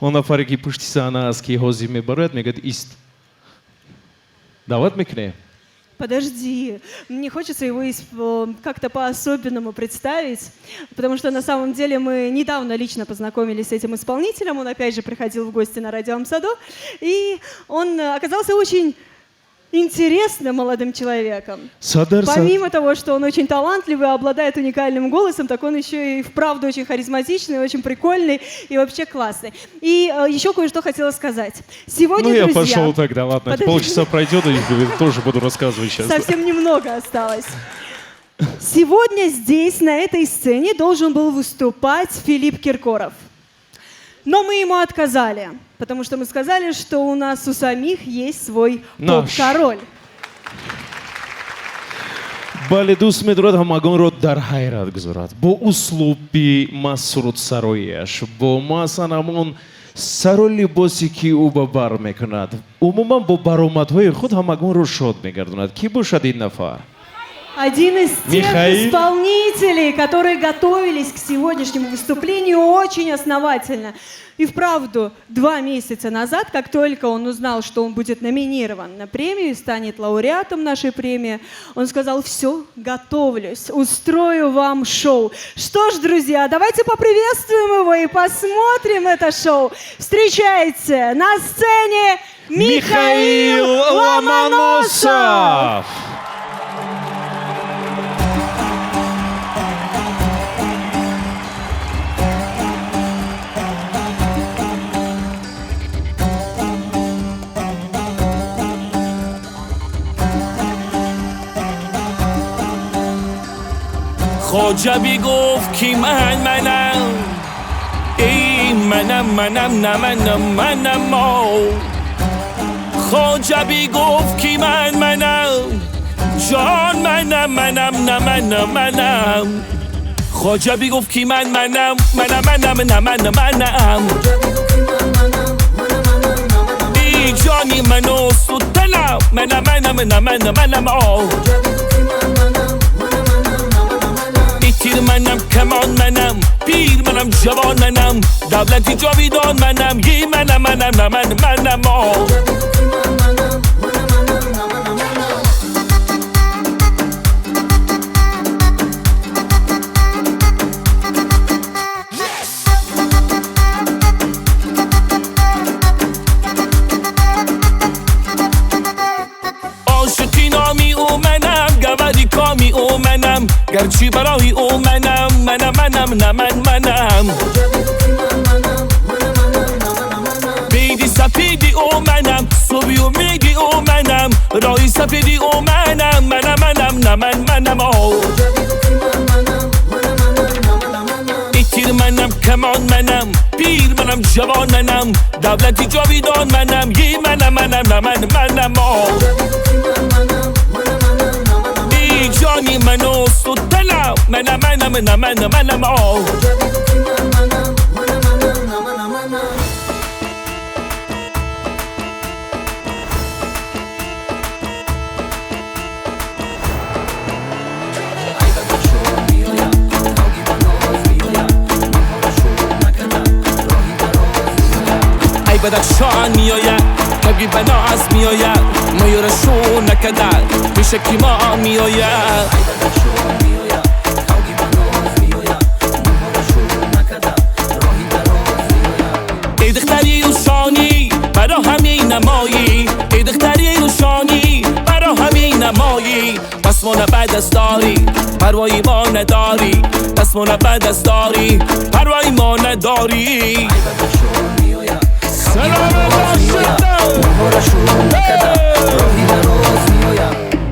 Он нафаре ки пушти саҳна аст, ки ҳозир мебарояд, мегӯяд ист. Даъват мекунем. Подожди, мне хочется его как-то по-особенному представить, потому что на самом деле мы недавно лично познакомились с этим исполнителем, он опять же приходил в гости на радио Ҳамсадо, и он оказался очень интересным молодым человеком. Садарсад. Помимо того, что он очень талантливый, обладает уникальным голосом, так он еще и вправду очень харизматичный, очень прикольный и вообще классный. И еще кое-что хотела сказать. Сегодня, Ну, я друзья, пошел тогда, ладно. Подожди. Полчаса пройдет, и тоже буду рассказывать сейчас. Совсем немного осталось. Сегодня здесь, на этой сцене, должен был выступать Филипп Киркоров. Но мы ему отказали, потому что мы сказали, что у нас у самих есть свой Наш. поп-король. Бале, дӯст медорад ҳамагонро дар ҳайрат гузорад бо услуби масрудсарояш, бо масалан ҳамон сару либосе, ки ӯ ба бар мекунад, умуман бо баромадҳои худ ҳамагонро шод мегардонад. Кӣ бошад ин нафар? Один из тех Михаил. Исполнителей, которые готовились к сегодняшнему выступлению очень основательно. И вправду, 2 месяца назад, как только он узнал, что он будет номинирован на премию и станет лауреатом нашей премии, он сказал: «Все, готовлюсь, устрою вам шоу». Что ж, друзья, давайте поприветствуем его и посмотрим это шоу. Встречайте на сцене Михаил Ломоносов! Ломоносов! Хоҷа бигуфт, ки ман манам, эй манам, манам, на манам, манам. Хоҷа бигуфт, ки ман манам, ҷон манам, манам, на манам, манам. Хоҷа бигуфт, ки ман манам, манам, манам, на манам, манам. Эй ҷони ману сутанам, манам, манам, на манам, манам. Тир манам, камон манам, пир манам, ҷавон манам, давлати ҷовидон манам, е манам, манам, на ман, манам. Ошиқи номи ӯ манам, гавари коми ӯ манам, гарчи барои ӯ манам, манам, манам, на ман, манам. Биди сафеди ӯ манам, субҳи умеди ӯ манам, роҳи сафеди ӯ манам, манам, манам, на ман, манам. Тир манам, камон манам, пир манам, ҷавон манам, давлати ҷовидон манам, е манам, манам, на ман, манам. Эй ҷони ману сутанам, манам, манам, на ман, манам. Ай Бадахшон меояд, кабги баноз меояд, моёра шу накарда, пешаки мо меояд. Эй духтари рӯшонӣ, баро ҳамин намоӣ, эй духтари рӯшонӣ, баро ҳамин намоӣ, пас мо ба даст дорӣ, парвои мо надорӣ, пас мо ба даст дорӣ, парвои мо надорӣ. Салом бошад.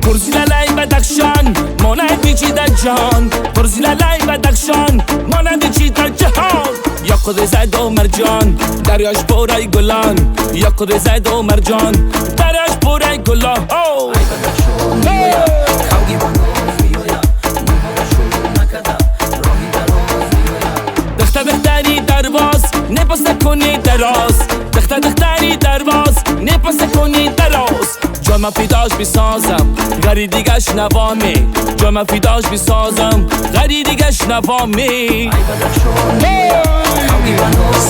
Пурзилалай Бадахшон, монанди чӣ дар ҷаҳон, пурзилалай Бадахшон, монанди чӣ дар ҷаҳон. Ёқут резаду марҷон, дарёш пурай гулон, ёқут резаду марҷон, дарёш пурай гулон. Духтар, духтари дарвоз, непаса куни дароз, духтар, духтари дарвоз, непаса куни дароз. Ҷома фидош бисозам, ғари дигаш навоме, ҷома фидош бисозам, ғари дигаш навоме.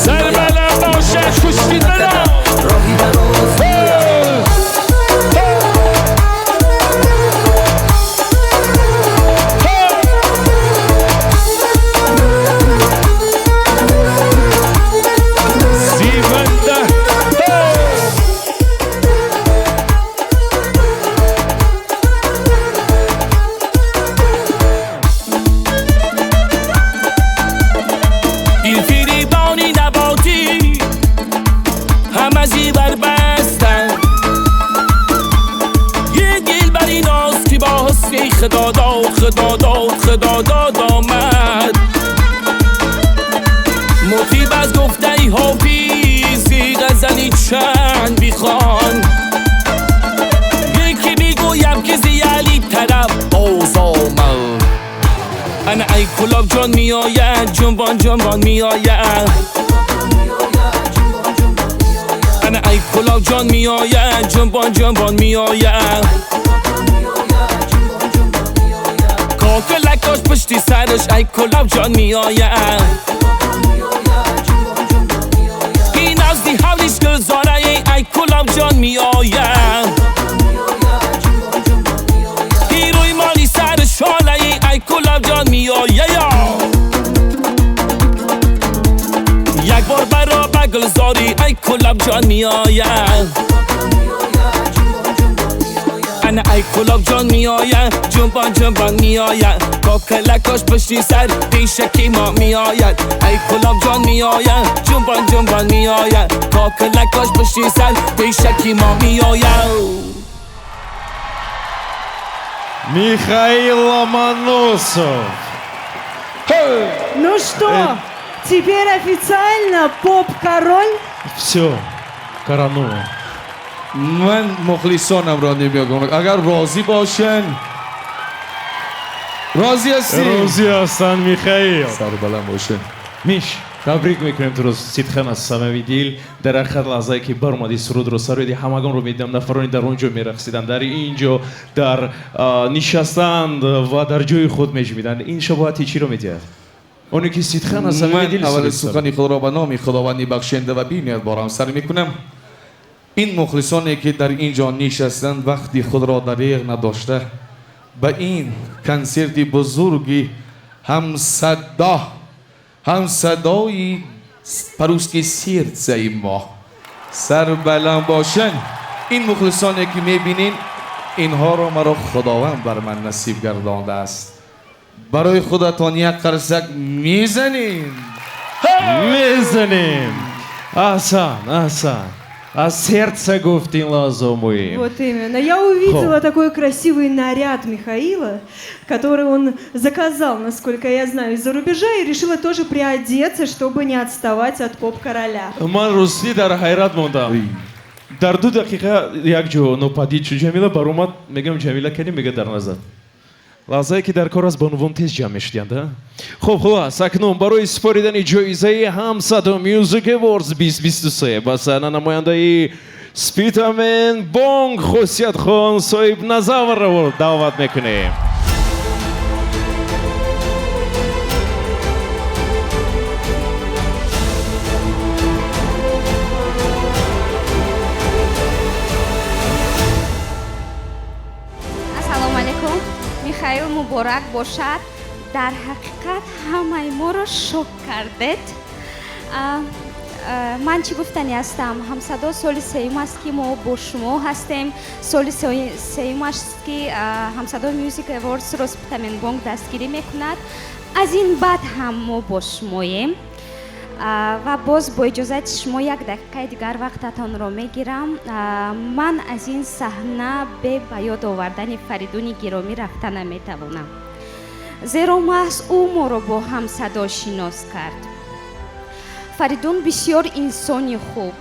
Сарбаланд бошад. کلاب جان میآید، جنبان جنبان میآید. انا ای کلاب جان میآید، جنبان جنبان میآید. کاکلکاش پشتی سرش ای کلاب جان میآید. این از دی حولیش گلزاره ای کلاب جان میآید. روی مالی سر شاله ای کلاب جان میآید. یک بار برا بگلزاری ای کلاب جان میآید. انا ای کلاب جان میآید، جنبان جنبان میآید. کاکلکاش پشتی سر پیشکی ما میآید. ای کلاب جان میآید، جنبان جنبان میآید. کاکلکاش پشتی سر پیشکی ما میآید. Михаил Ломоносов. Ну что, теперь официально поп-король? Все, коронован. Ман мухлисонамро намегӯям. Агар розӣ бошанд, розӣ ҳастӣ? Розӣ ҳастанд, Михаил. Сарбаланд бошед. Миш, табрик мекунем туро сидқан аз самими дил. Дар ҳақиқат лаҳзае ки баромадӣ, сурудро сароидӣ, ҳамагонро медидам, нафароне дар он ҷо мерақсиданд, дар ин ҷо дар нишастанд ва дар ҷои худ меҷмиданд. Ин шабоҳати чиро медиҳад? Оне ки сидқан аз самими дил Ман аввал суруд сухани худро ба номи Худованди бахшанда ва бениҳоят борам сар мекунам. Ин мухлисоне ки дар ин ҷо нишастанд, вақти худро дареғ надошта ба ин консерти бузурги ҳамсадо, ҳамсадои по-русски сердца мо, сарбаланд бошанд. Ин мухлисоне ки мебинин, инҳоро маро Худованд бар ман насиб гардондааст. Барои худатон як қарсак мезанем. Мезанем. Аҳсан, аҳсан. Аз сердца гуфт ин лаҳза муҳим. Вот именно. Я увидела Хо. такой красивый наряд Михаила, который он заказал, насколько я знаю, из-за рубежа, и решила тоже приодеться, чтобы не отставать от поп-короля. Ман ростӣ дар ҳайрат мондам. Дар 2 дақиқа як ҷо нопадид шуд Ҷамила, баромад, мегӯям Ҷамила кани, мега дар назар. Лаҳзае ки дар кор аст, бонувон тез ҷамъ мешудиянд, а? Хуб, хулас, акнун барои супоридани ҷоизаи Ҳамсадо Music Awards 2023 ба саҳна намояндаи Спитамен Бонк Хосиятхон Соҳибназарро даъват мекунем. Ассалому алайкум, Михаил, муборак бошад. Дар ҳақиқат ҳамаи моро шок кардед. Ман чӣ гуфтанӣ ҳастам? Ҳамсадо соли сеюм аст, ки мо бо шумо ҳастем. Соли сеюм аст, ки Ҳамсадо Music Awards-ро Спитаменбонк дастгирӣ мекунад. Аз ин баъд ҳам мо бо шумоем. Ва боз бо иҷозати шумо як дақиқаи дигар вақтатонро мегирам. Ман аз ин саҳна бе ба ёд овардани Фаридуни Гиромӣ рафта наметавонам, зеро маҳз ӯ моро бо Ҳамсадо шинос кард. Фаридун бисёр инсони хуб,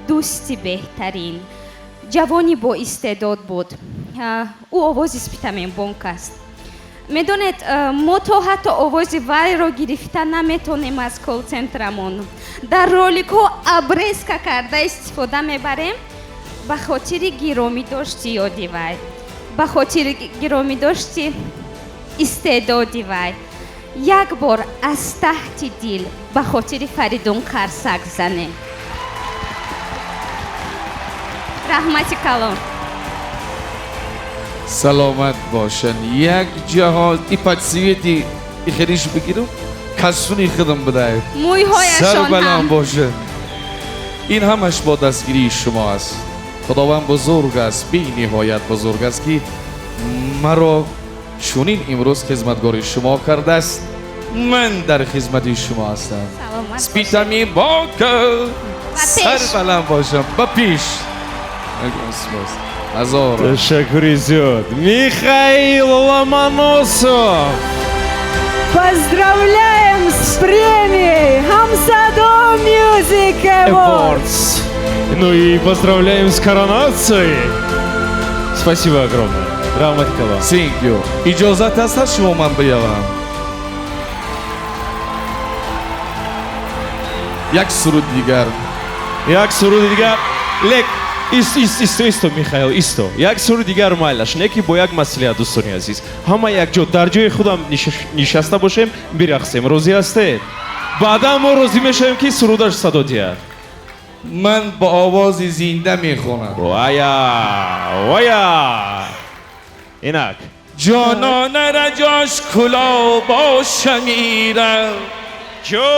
дӯсти беҳтарин, ҷавони боистеъдод буд. Ӯ овози Спитаменбонк аст. Медонед, мо то ҳатто овози вайро гирифта наметонем аз колл-центрамон. Дар роликҳо обрезка карда истифода мебарем ба хотири гиромӣ дошти ёди вай, ба хотири гиромӣ дошти истеъдоди вай. Як бор аз таҳти дил ба хотири Фаридун қарсак занем. Раҳмати калон. Саломат бошанд. Як ҷаҳон и подсвети и хелиш бигирам, касуни худам бидаед. Мӯйҳояшон Сарбаланд ҳам бошанд. Ин ҳамаш бо дастгирии шумо аст. Худованд бузург аст, бениҳоят бузург аст, ки маро чунин имрӯз хизматгори шумо кардааст. Ман дар хизмати шумо ҳастам. Саломат бошед. Спитами Бонка. Ба пеш. Сарбаланд бошам, ба пеш. Ҳазор Ташаккури зиёд, Михаил Ломоносов. Поздравляем с премией Хамсадо Music Awards! Awards. Ну и поздравляем с коронацией. Спасибо огромное. Раҳмати калон. Thank you. Иҷозат аст аз шумо ман биявам? Як суруд дигар. Як суруди дигар. Лек ист, ист, исто, исто, Михаил, исто. Як суруди дигар майлаш, не ки бо як маслиҳат, дӯстони азиз, ҳама якҷо дар ҷои худам нишаста бошем, бирақсем. Розӣ ҳастед? Баъдан мо розӣ мешавем, ки сурудаш садо диҳад. Ман бо овози зинда мехонам. Вая, вая, инак. Ҷонона, раҷош куло боша мирам. Ҷо.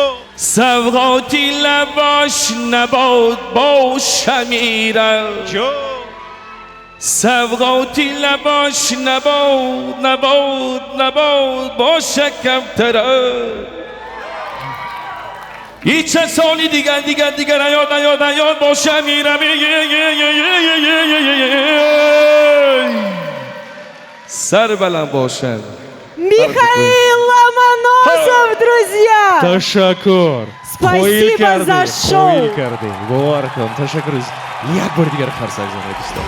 Савғоти лабош набод боша мирам. Ҷо. Савғоти лабош набод, набод, набод боша камтара. Ҳича соли дигар, дигар, дигар аёд, аёд, аёд боша мирам. Сар баланд бошад. Михаил Ломоносов, друзья! Ташаккур. Спасибо за шоу. Қоил кардем, бовар кун. Ташаккур. Як бори дигар қарсак занед, дӯстон.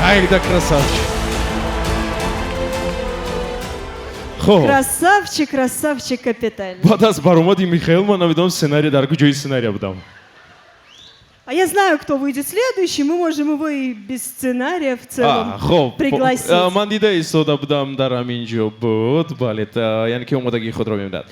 Айда, красавчик! Хоб. Красавчик, красавчик, капитальный. Баъд аз баромади Михаил ман намедонам, сценарий дар куҷои сценария будам. А я знаю, кто выйдет следующий. Мы можем его и без сценария в целом Хоб. пригласить. Ман дида истода будам, дар ҳамин ҷо буд. Бале, яъне ки омодагии худро мебинад.